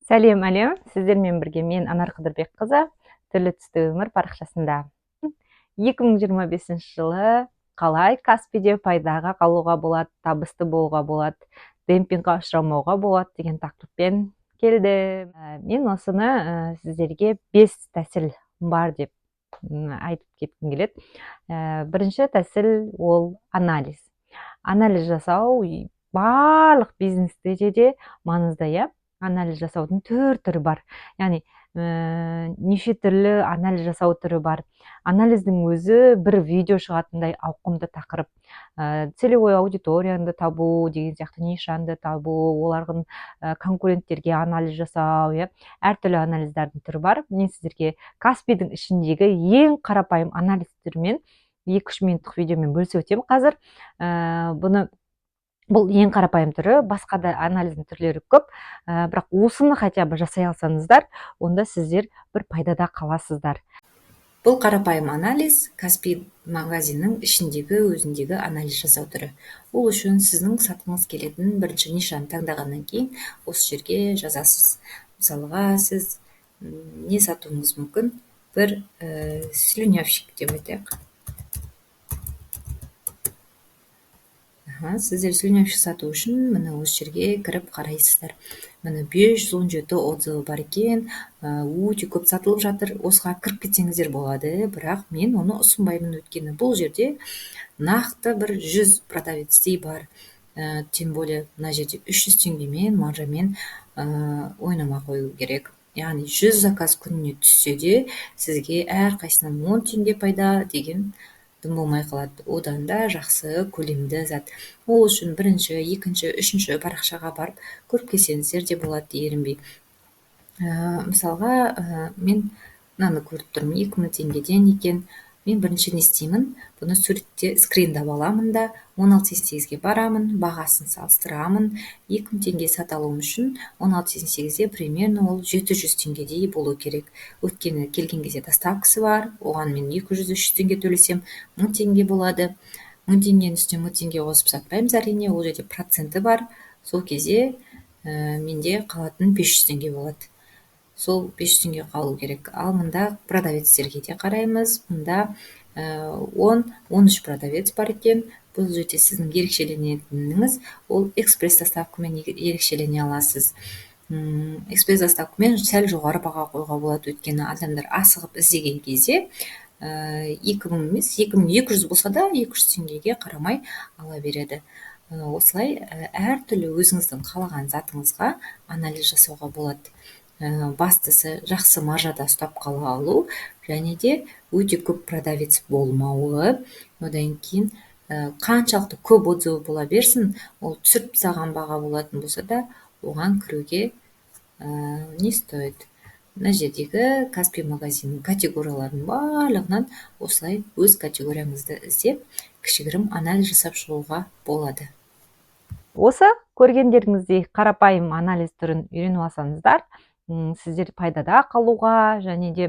Сәлем, әлем! Сіздермен бірге мен, Анар Қыдырбекқызы, «Түрлі түсті өмір» парақшасында. 2025 жылы қалай Каспиде пайдаға қалуға болады, табысты болуға болады, демпингқа ұшырамауға болады деген тақырыппен келдім. Мен осыны сіздерге бес тәсіл бар деп айтып кеткім келеді. Бірінші тәсіл — ол анализ. Анализ жасау барлық бизнесте де маңызды, иә. Анализ жасаудың түр түрі бар, яғни неше түрлі анализ жасау түрі бар. Анализдің өзі бір видео шығатындай ауқымды тақырып. Целевой аудиторияңды табу деген сияқты, нишаңды табу, олардың конкуренттерге анализ жасау, иә, әртүрлі анализдардың түрі бар. Мен сіздерге Каспидің ішіндегі ең қарапайым анализ түрімен 2-3 минуттық видеомен бөлісіп өтемін қазір. Бұны, бұл ең қарапайым түрі, басқа да анализдің түрлері көп, бірақ осыны хотя бы жасай алсаңыздар, онда сіздер бір пайдада қаласыздар. Бұл қарапайым анализ — Каспи магазиннің ішіндегі, өзіндегі анализ жасау түрі. Ол үшін сіздің сатқыңыз келетін бірінші нишаны таңдағаннан кейін осы жерге жазасыз. Мысалға, сіз не сатуыңыз мүмкін? Бір слюнявщик деп айтайық. Сіздер слюнявщик сату үшін, міне, осы жерге кіріп қарайсыздар. Міне, 517 отзывы бар екен, өте көп сатылып жатыр. Осыға кіріп кетсеңіздер болады, бірақ мен оны ұсынбаймын, өйткені бұл жерде нақты бір 100 продавецтей бар. Тем более мына жерде 300 теңгемен маржамен ойнамай қою керек. Яғни 100 заказ күніне түссе де, сізге әрқайсысынан 10 теңге пайда деген дым болмай қалады. Одан да жақсы көлемді зат. Ол үшін бірінші, екінші, үшінші парақшаға барып көріп келсеңіздер де болады ерінбей. Мысалға, мен мынаны көріп тұрмын, 2000 теңгеден екен. Мен бірінші не істеймін? Бұны суретте скриндап аламын да, 16,88-ге барамын, бағасын салыстырамын. 2000 теңге сата алуым үшін 16,88-де примерно ол 700 теңгедей болу керек, өйткені келген кезде доставкасы бар. Оған мен 200-300 теңге төлесем, 1000 теңге болады. 1000 теңгенің үстіне 1000 теңге қосып сатпаймыз, әрине, ол жерде проценті бар. Сол кезде менде қалатын 500 теңге болады. Сол 500 теңге қалу керек. Ал мында продавецтерге де қараймыз. Мында 10-13 продавец бар екен. Бұл жерде сіздің ерекшеленетініңіз — ол экспресс доставкамен ерекшелене аласыз. Экспресс доставкамен сәл жоғары баға қоюға болады, өйткені адамдар асығып іздеген кезде 2000 емес, 2200 болса да, 200 теңгеге қарамай ала береді. Осылай әртүрлі өзіңіздің қалаған затыңызға анализ жасауға болады. Бастысы жақсы маржада ұстап қала алу және де өте көп продавец болмауы. Одан кейін қаншалықты көп отзывы бола берсін, ол түсіріп тастаған баға болатын болса да, оған кіруге не стоит. Мына жердегі Каспи магазинінің категорияларының барлығынан осылай өз категорияңызды іздеп, кішігірім анализ жасап шығуға болады. Осы көргендеріңіздей қарапайым анализ түрін үйреніп алсаңыздар, сіздер пайдада қалуға және де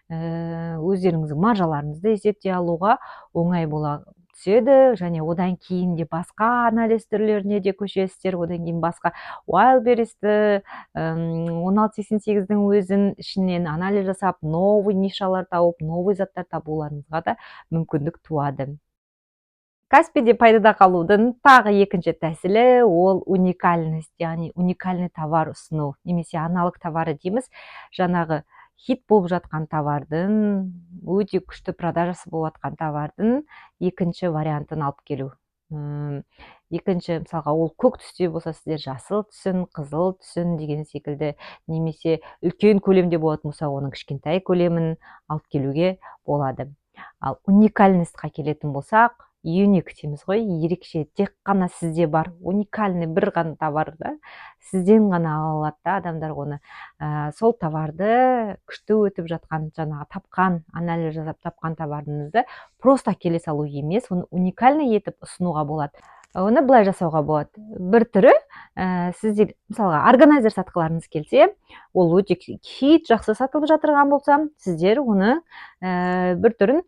өздеріңіздің маржаларыңызды есептей алуға оңай бола түседі. Және одан кейін де басқа анализ түрлеріне де көшесіздер. Одан кейін басқа Wildberries'ті, 16,88-дің өзін ішінен анализ жасап, новый нишалар тауып, новый заттар табуларыңызға да мүмкіндік туады. Каспиде пайдада қалудың тағы екінші тәсілі — ол уникальность, яғни уникальный товар ұсыну немесе аналог товары дейміз. Жаңағы хит болып жатқан товардың, өте күшті продажасы болып жатқан товардың екінші вариантын алып келу. Екінші, мысалға, ол көк түсте болса, сіздер жасыл түсін, қызыл түсін деген секілді немесе үлкен көлемде болатын болса, оның кішкентай көлемін алып келуге болады. Ал уникальностьқа келетін болсақ, юник дейміз ғой, ерекше, тек қана сізде бар уникальный бір ғана товар да, сізден ғана ала алады да адамдар оны. Сол товарды, күшті өтіп жатқан, жаңағы тапқан, анализ жасап тапқан товарыңызды просто әкеле салу емес, оны уникальный етіп ұсынуға болады. Оны былай жасауға болады. Бір түрі, сіздер, мысалға, органайзер сатқыларыңыз келсе, ол өте хит, жақсы сатылып жатырған болса, сіздер оны бір түрін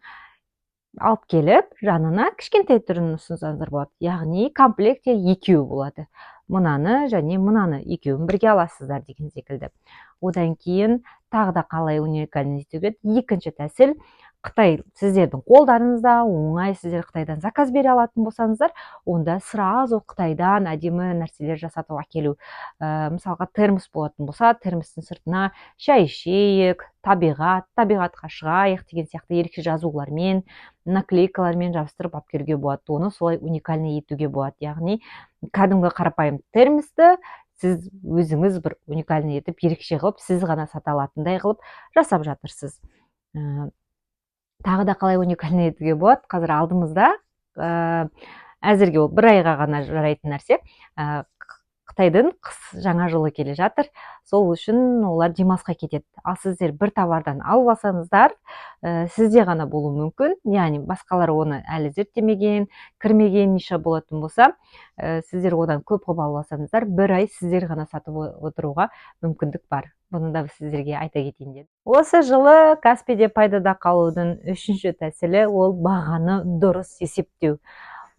алып келіп, жанына кішкентай түрін ұсынсаңыздар болады, яғни комплектте екеу болады. Мынаны және мынаны екеуін бірге аласыздар деген секілді. Одан кейін тағы да қалай уникальный етуге? Екінші тәсіл: Қытай сіздердің қолдарыңызда, оңай. Сіздер Қытайдан заказ бере алатын болсаңыздар, онда сразу Қытайдан әдемі нәрселер жасатып әкелу. Мысалға, термос болатын болса, термостың сыртына «Шай ішейік», «Табиғат», «Табиғатқа шығайық» деген сияқты ерекше жазулармен, наклейкалармен жабыстырып алып келуге болады. Оны солай уникальный етуге болады. Яғни кәдімгі қарапайым термосты сіз өзіңіз бір уникальный етіп, ерекше қылып, сіз ғана сата алатындай қылып жасап жатырсыз. Тағы да қалай уникальный етуге болады? Қазір алдымызда, әзірге ол бір айға ғана жарайтын нәрсе, Қытайдың қыс жаңа жылы келе жатыр. Сол үшін олар демалысқа кетеді. Ал сіздер бір товардан алып алсаңыздар, сізде ғана болуы мүмкін, яғни басқалар оны әлі зерттемеген, кірмеген ниша болатын болса, сіздер одан көп қылып алып алсаңыздар, бір ай сіздер ғана сатып отыруға мүмкіндік бар. Бұны да сіздерге айта кетейін дедім. Осы жылы Каспиде пайдада қалудың үшінші тәсілі – ол бағаны дұрыс есептеу.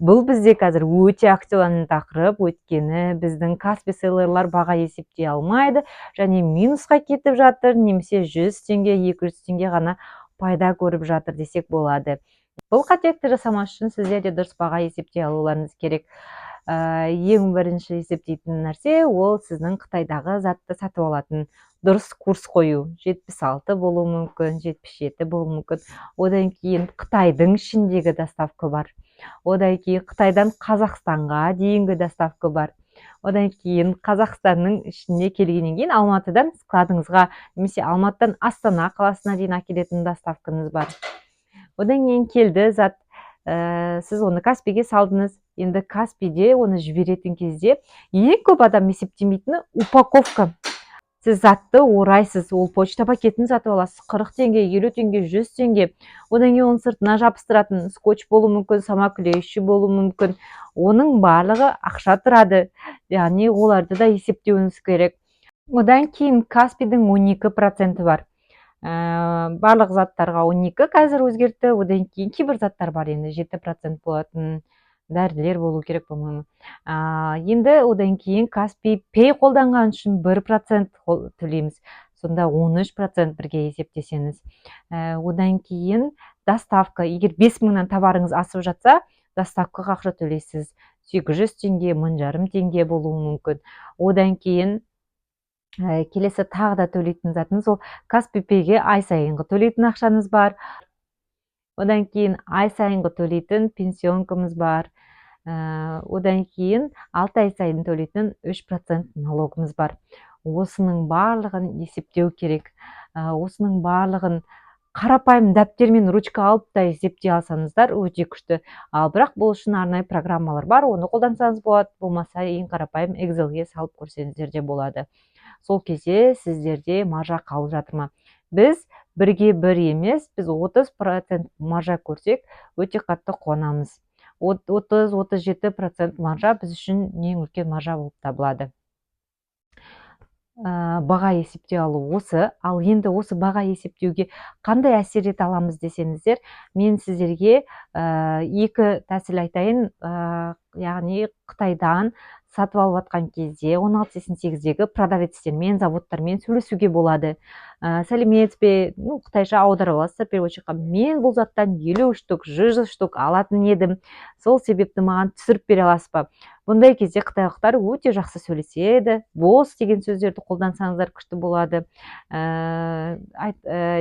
Бұл бізде қазір өте актуальный тақырып, өйткені біздің Каспи селлерлар баға есептей алмайды және минусқа кетіп жатыр немесе 100 теңге, 200 теңге ғана пайда көріп жатыр десек болады. Бұл қателікті жасамас үшін сіздер де дұрыс баға есептей алуларыңыз керек. Ең бірінші есептейтін нәрсе – ол сіздің Қытайдағы затты сатып алатын дұрыс курс қою: 76 болуы мүмкін, 77 болуы мүмкін. Одан кейін Қытайдың ішіндегі доставка бар, одан кейін Қытайдан Қазақстанға дейінгі доставка бар, одан кейін Қазақстанның ішіне келгеннен кейін Алматыдан складыңызға немесе Алматыдан Астана қаласына дейін әкелетін доставкаңыз бар. Одан кейін келді зат, сіз оны Каспиге салдыңыз. Енді Каспиде оны жіберетін кезде ең көп адам есептемейтіні – упаковка. Сіз затты орайсыз, ол почта пакетін сатып аласыз, 40 теңге, 50 теңге, 100 теңге. Одан кейін оның сыртына жабыстыратын скотч болуы мүмкін, самоклеющий болуы мүмкін. Оның барлығы ақша тұрады, яғни оларды да есептеуіңіз керек. Одан кейін Каспидің 12 проценті бар, барлық заттарға 12, қазір өзгертті. Одан кейін кейбір заттар бар енді, 7% болатын дәрілер болу керек, по-моему. Енді одан кейін Каспи Пей қолданған үшін 1% төлейміз, сонда 13% бірге есептесеңіз. Одан кейін доставка: егер 5000-нан товарыңыз асып жатса, доставкаға ақша төлейсіз, 800 теңге, 1500 теңге болуы мүмкін. Одан кейін келесі тағы да төлейтін затыңыз – ол Каспи Пейге ай сайынғы төлейтін ақшаңыз бар. Одан кейін ай сайынғы төлейтін пенсионкамыз бар. Одан кейін 6 ай сайын төлейтін 3% налогымыз бар. Осының барлығын есептеу керек. Осының барлығын қарапайым дәптер мен ручка алып та есептей алсаңыздар, өте күшті. Ал бірақ бұл үшін арнайы программалар бар, оны қолдансаңыз болады, болмаса ең қарапайым Excelге салып көрсеңіздер де болады. Сол кезде сіздерде маржа қалып жатыр ма? Біз бірге бір емес, біз 30% маржа көрсек, өте қатты қуанамыз. 30-37% маржа біз үшін ең үлкен маржа болып табылады. Баға есептей алу осы. Ал енді осы баға есептеуге қандай әсер ете аламыз десеңіздер, мен сіздерге екі тәсіл айтайын. Яғни Қытайдан сатып алып жатқан кезде 1688-дегі продавецтермен, заводтармен сөйлесуге болады. «Сәлеметсіз бе», ну, қытайша аударып аласыздар переводчикқа. «Мен бұл заттан 50 штук, 100 штук алатын едім, сол себепті маған түсіріп бере аласыз ба?» Бұндай кезде қытайлықтар өте жақсы сөйлеседі. «Босс» деген сөздерді қолдансаңыздар, күшті болады.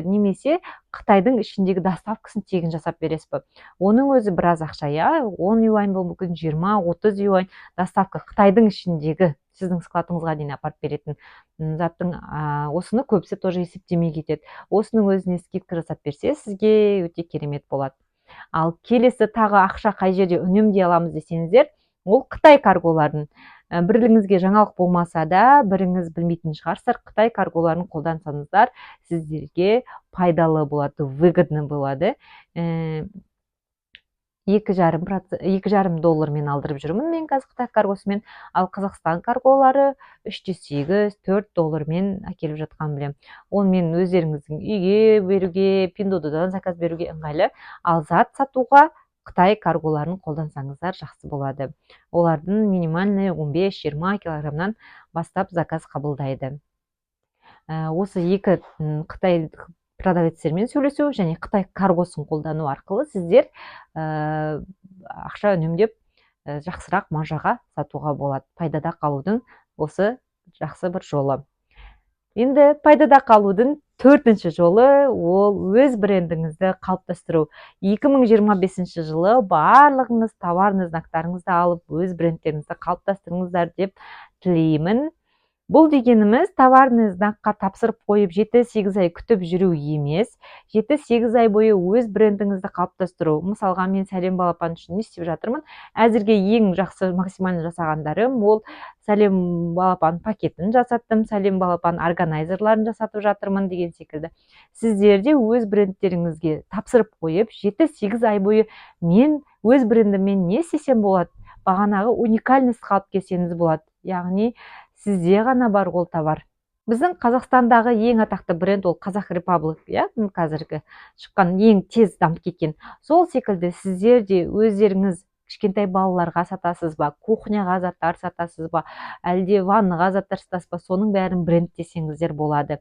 Немесе «Қытайдың ішіндегі доставкасын тегін жасап бересіз бе?» Оның өзі біраз ақша, иә, 10 юань болуы мүмкін, 20-30 юань доставка, Қытайдың ішіндегі сіздің складыңызға дейін апарып беретін заттың. Осыны көбісі тоже есептемей кетеді. Осының өзіне скидка жасап берсе, сізге өте керемет болады. Ал келесі тағы ақша қай жерде үнемдей аламыз десеңіздер, ол Қытай карголарын. Бірлігіңізге жаңалық болмаса да, біріңіз білмейтін шығарсыздар, Қытай карголарын қолдансаңыздар, сіздерге пайдалы болады, выгодно болады. 2,5 доллармен алдырып жүрмін мен қазір Қытай каргосымен. Ал Қазақстан карголары 3,8-4 доллармен әкеліп жатқанын білемін. Онымен өздеріңіздің үйге беруге, Пиндуодуодан заказ беруге ыңғайлы. Ал зат сатуға Қытай карголарын қолдансаңыздар, жақсы болады. Олардың минимальный 15-20 килограммнан бастап заказ қабылдайды. Осы екі қытай продавецтермен сөйлесу және қытай каргосын қолдану арқылы сіздер ақша үнемдеп, жақсырақ маржаға сатуға болады. Пайдада қалудың осы жақсы бір жолы. Енді пайдада қалудың төртінші жолы — ол өз брендіңізді қалыптастыру. 2025 жылы барлығыңыз товарный знактарыңызды алып, өз брендтеріңізді қалыптастырыңыздар деп тілеймін. Бұл дегеніміз товарный знакқа тапсырып қойып, 7-8 ай күтіп жүру емес, 7-8 ай бойы өз брендіңізді қалыптастыру. Мысалға, мен «Сәлем балапан» үшін не істеп жатырмын? Әзірге ең жақсы, максимально жасағандарым — ол «Сәлем балапан» пакетін жасаттым, «Сәлем балапан» органайзерларын жасатып жатырмын деген секілді. Сіздер де өз брендтеріңізге тапсырып қойып, 7-8 ай бойы мен өз брендіммен не істесем болады, бағанағы уникальность қалып келсеңіз болады, яғни сізде ғана бар ол товар. Біздің Қазақстандағы ең атақты бренд — ол Қазақ Репаблик, иә, қазіргі шыққан, ең тез дамып кеткен. Сол секілді сіздер де өздеріңіз кішкентай балаларға сатасыз ба, кухняға заттар сатасыз ба, әлде ваннаға заттар сатасыз ба, соның бәрін брендтесеңіздер болады.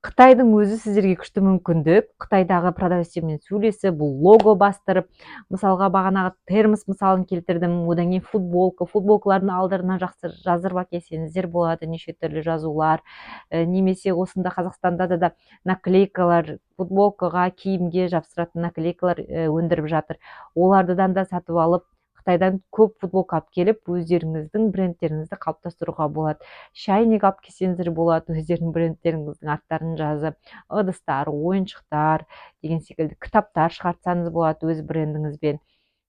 Қытайдың өзі сіздерге күшті мүмкіндік. Қытайдағы продавецтермен сөйлесіп, бұл лого бастырып, мысалға, бағанағы термос мысалын келтірдім. Одан кейін футболка, футболкалардың алдарына жақсы жаздырып әкелсеңіздер болады, неше түрлі жазулар, немесе осында Қазақстанда да наклейкалар, футболкаға, киімге жабыстыратын наклейкалар өндіріп жатыр. Олардан да сатып алып, Қытайдан көп футболка алып келіп, өздеріңіздің брендтеріңізді қалыптастыруға болады. Чайник алып келсеңіздер болады, өздеріңнің брендтеріңіздің аттарын жазып, ыдыстар, ойыншықтар деген секілді, кітаптар шығартсаңыз болады өз брендіңізбен.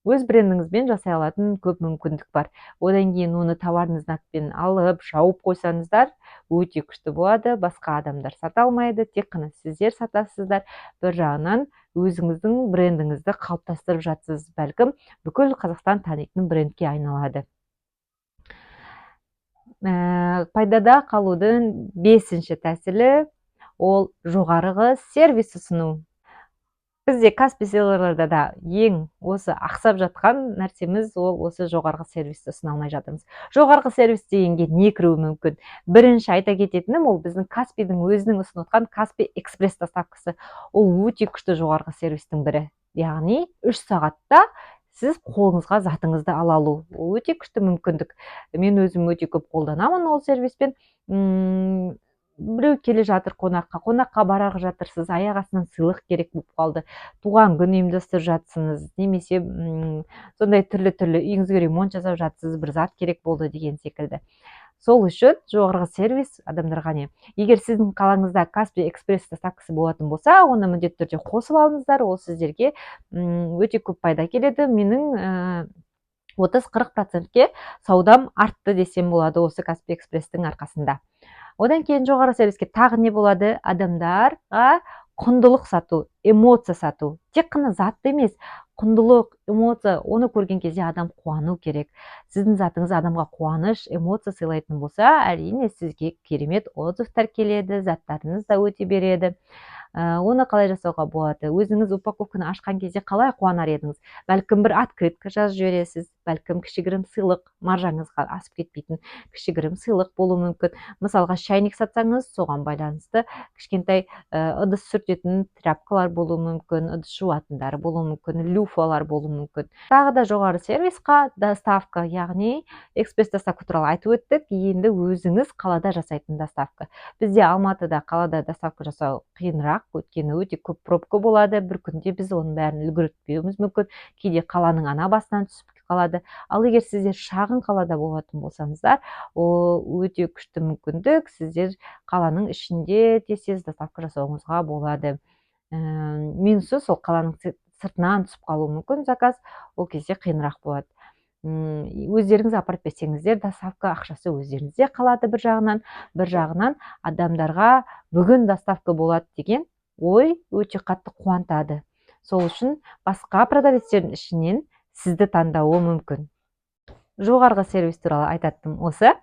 Өз брендіңізбен жасай алатын көп мүмкіндік бар. Одан кейін оны товарный знакпен алып, жауып қойсаңыздар, өте күшті болады. Басқа адамдар сата алмайды, тек қана сіздер сатасыздар. Бір жағынан өзіңіздің брендіңізді қалыптастырып жатсыз, бәлкім, бүкіл Қазақстан танитын брендке айналады. Пайдада қалудың бесінші тәсілі — ол жоғарғы сервис ұсыну. Бізде Каспи селлерлерде да ең осы ақсап жатқан нәрсеміз — ол осы жоғарғы сервисті ұсына алмай жатырмыз. Жоғарғы сервис дегенге не кіруі мүмкін? Бірінші айта кететінім — ол біздің Каспидің өзінің ұсынып отқан Каспи Экспресс доставкасы. Ол өте күшті жоғарғы сервистің бірі, яғни 3 сағатта сіз қолыңызға затыңызды ала алу. Ол өте күшті мүмкіндік. Мен өзім өте көп қолданамын ол сервиспен. Біреу келе жатыр қонаққа, қонаққа бара жатырсыз, аяқ астынан сыйлық керек болып қалды, туған күн ұйымдастырып жатсыңыз немесе сондай түрлі түрлі үйіңізге ремонт жасап жатсыз, бір зат керек болды деген секілді. Сол үшін жоғарғы сервис адамдарға не, егер сіздің қалаңызда Каспи Экспресс доставкасы болатын болса, оны міндетті түрде қосып алыңыздар. Ол сіздерге өте көп пайда келеді. Менің 30-40%-ке саудам артты десем болады осы Каспи Экспресстің арқасында. Одан кейін жоғары сервиске тағы не болады? Адамдарға құндылық сату, эмоция сату. Тек қана затты емес, құндылық, эмоция. Оны көрген кезде адам қуану керек. Сіздің затыңыз адамға қуаныш, эмоция сыйлайтын болса, әрине, сізге керемет отзывтар келеді, заттарыңыз да өте береді. Оны қалай жасауға болады? Өзіңіз упаковканы ашқан кезде қалай қуанар едіңіз? Бәлкім, бір открытка жазып жібересіз, бәлкім, кішігірім сыйлық, маржаңызға асып кетпейтін кішігірім сыйлық болуы мүмкін. Мысалға, чайник сатсаңыз, соған байланысты кішкентай ыдыс сүртетін тряпкалар болуы мүмкін, ыдыс жуатындары болуы мүмкін, люфалар болуы мүмкін. Тағы да жоғары сервисқа доставка, яғни экспресс доставка туралы айтып өттік. Енді өзіңіз қалада жасайтын доставка. Бізде Алматыда қалада доставка жасау қиынырақ, өйткені өте көп пробка болады. Бір күнде біз оның бәрін үлгертпеуіміз мүмкін, кейде қаланың ана басынан түсіп қалады. Ал егер сіздер шағын қалада болатын болсаңыздар, ол өте күшті мүмкіндік. Сіздер қаланың ішінде тез тез доставка жасауыңызға болады. Минусы сол қаланың сыртынан түсіп қалуы мүмкін заказ, ол кезде қиынырақ болады. Өздеріңіз апарып берсеңіздер, доставка ақшасы өздеріңізде қалады бір жағынан. Бір жағынан адамдарға бүгін доставка болады деген ой өте қатты қуантады. Сол үшін басқа продавецтердің ішінен сізді таңдауы мүмкін. Жоғарғы сервис туралы айтатыным осы.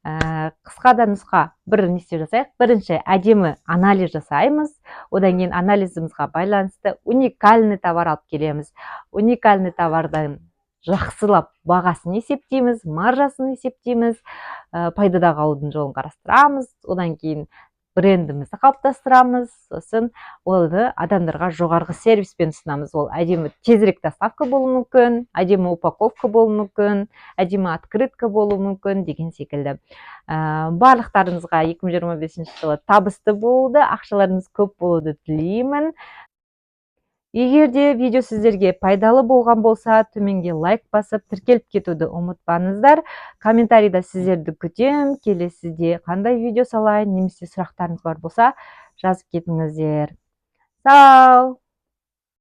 Қысқа да нұсқа бір не істеп жасайық. Бірінші әдемі анализ жасаймыз, одан кейін анализімізға байланысты уникальный товар алып келеміз. Уникальный товардан жақсылап бағасын есептейміз, маржасын есептейміз, пайдада қалудың жолын қарастырамыз. Одан кейін брендімізді қалыптастырамыз, сосын оны адамдарға жоғарғы сервиспен ұсынамыз. Ол әдемі тезірек доставка болуы мүмкін, әдемі упаковка болуы мүмкін, әдемі открытка болуы мүмкін деген секілді. Барлықтарыңызға 2025 жылы табысты болуды, ақшаларыңыз көп болуды тілеймін. Егер де видео сіздерге пайдалы болған болса, төменге лайк басып, тіркеліп кетуді ұмытпаңыздар. Комментарийда сіздерді күтемін. Келесіде қандай видео салайын немесе сұрақтарыңыз бар болса, жазып кетіңіздер. Сау.